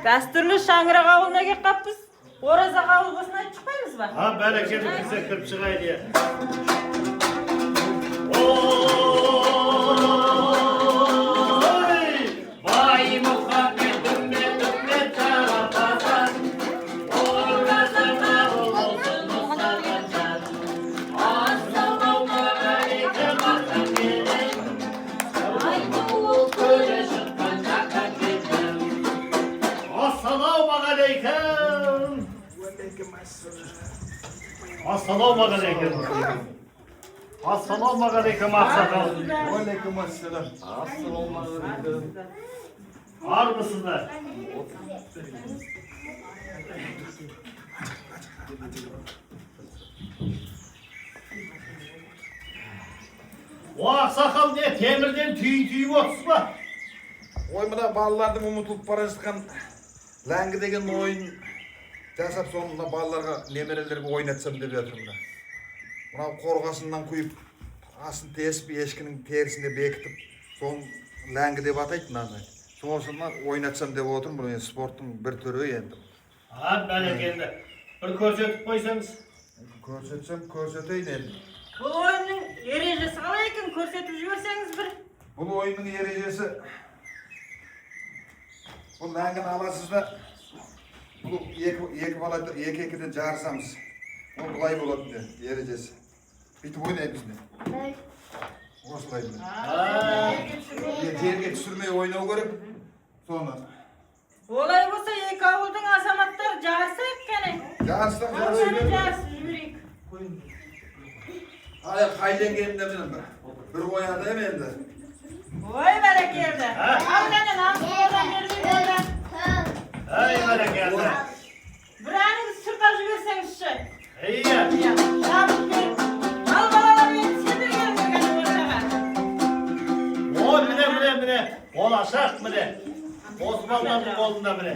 Дәстүрлі Шаңырақ ауылына келіп қаппыз. Ораза қабыл болсын айтып шықпаймыз ба? Ha, бәрекелді, кірсе кіріп шығайын, иә. Ой, Баймұхаммед үмбет, үмбет Шарапазан. Ораза қабыл болсын, Мұстафажан. Ассалаумағалейкум, ата-енем. Айтулы көлі шыққан жақан келдім. Ассалаумағалейкум. Ассалаумағалейкум. Ассалаумағалейкум, ақсақал. Уалейкум ассалам. Ассалаумағалейкум. Армысыздар? О, ақсақал, не темірден түйін түйіп отырсыз ба? Ой, мына балалардың ұмытылып бара жатқан ләңгі деген ойын жасап, соны мына балаларға, немерелерге ойнатсам деп жатырмын. Мына мынау қорғасыннан құйып, асын тесіп, ешкінің терісіне бекітіп, соны ләңгі деп атайды мынаны. Соны ойнатсам деп отырмын. Бұл енді спорттың бір түрі енді. А, бәрекелді. Бір көрсетіп қойсаңыз. Көрсетсем, көрсетейін енді. Бұл ойынның ережесі қалай екен, көрсетіп жіберсеңіз бір. Бұл ойынның ережесі: бұл ләңгіні аласыз да, бұл екі бала екі екіден жарысамыз. Ол былай болады, міне, ережесі. Бүйтіп ойнаймыз, міне, осылай, міне. Жерге түсірмей ойнау керек соны. Олай болса, екі ауылдың азаматтары жарысайық, кәне. Жарыстық. Ал, кәне, жарысып жіберейік. Ай, қай жеңгенімде міне бір қояды енді. Ой, бәрекелді. Ал, кәне, намыс қолдан бермей ойна. Ай, бәрекелді. Бір әніңізді шырқап жіберсеңізші. Иә. Иә, шабыт беріп. Ал, балалар, енді сендер келіңдер, кәне, ортаға. О, міне, міне, міне. Болашақ, міне. Осы балалардың қолында, міне.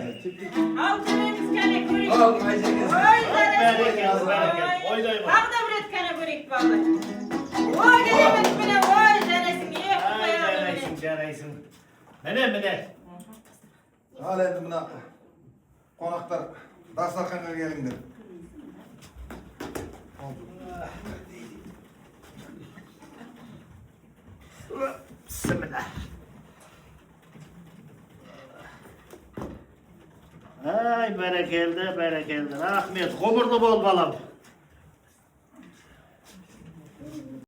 Ал, көреміз, кәне, көрейік. Ал, қай жеңгенсің? Ой, жарайсың. Бәрекелді, бәрекелді. Ойнай ғой. Тағы да бір рет, кәне, көрейік, балалар. Ой, керемет, міне, ой, жарайсың, екі Ай, қояды, міне. жарайсың, жарайсың. Міне, міне. Ал, енді мына қонақтар, дастарханға келіңдер. Бісміллә. Ай, бәрекелді, бәрекелді. Рахмет. Ғұмырлы бол, балам.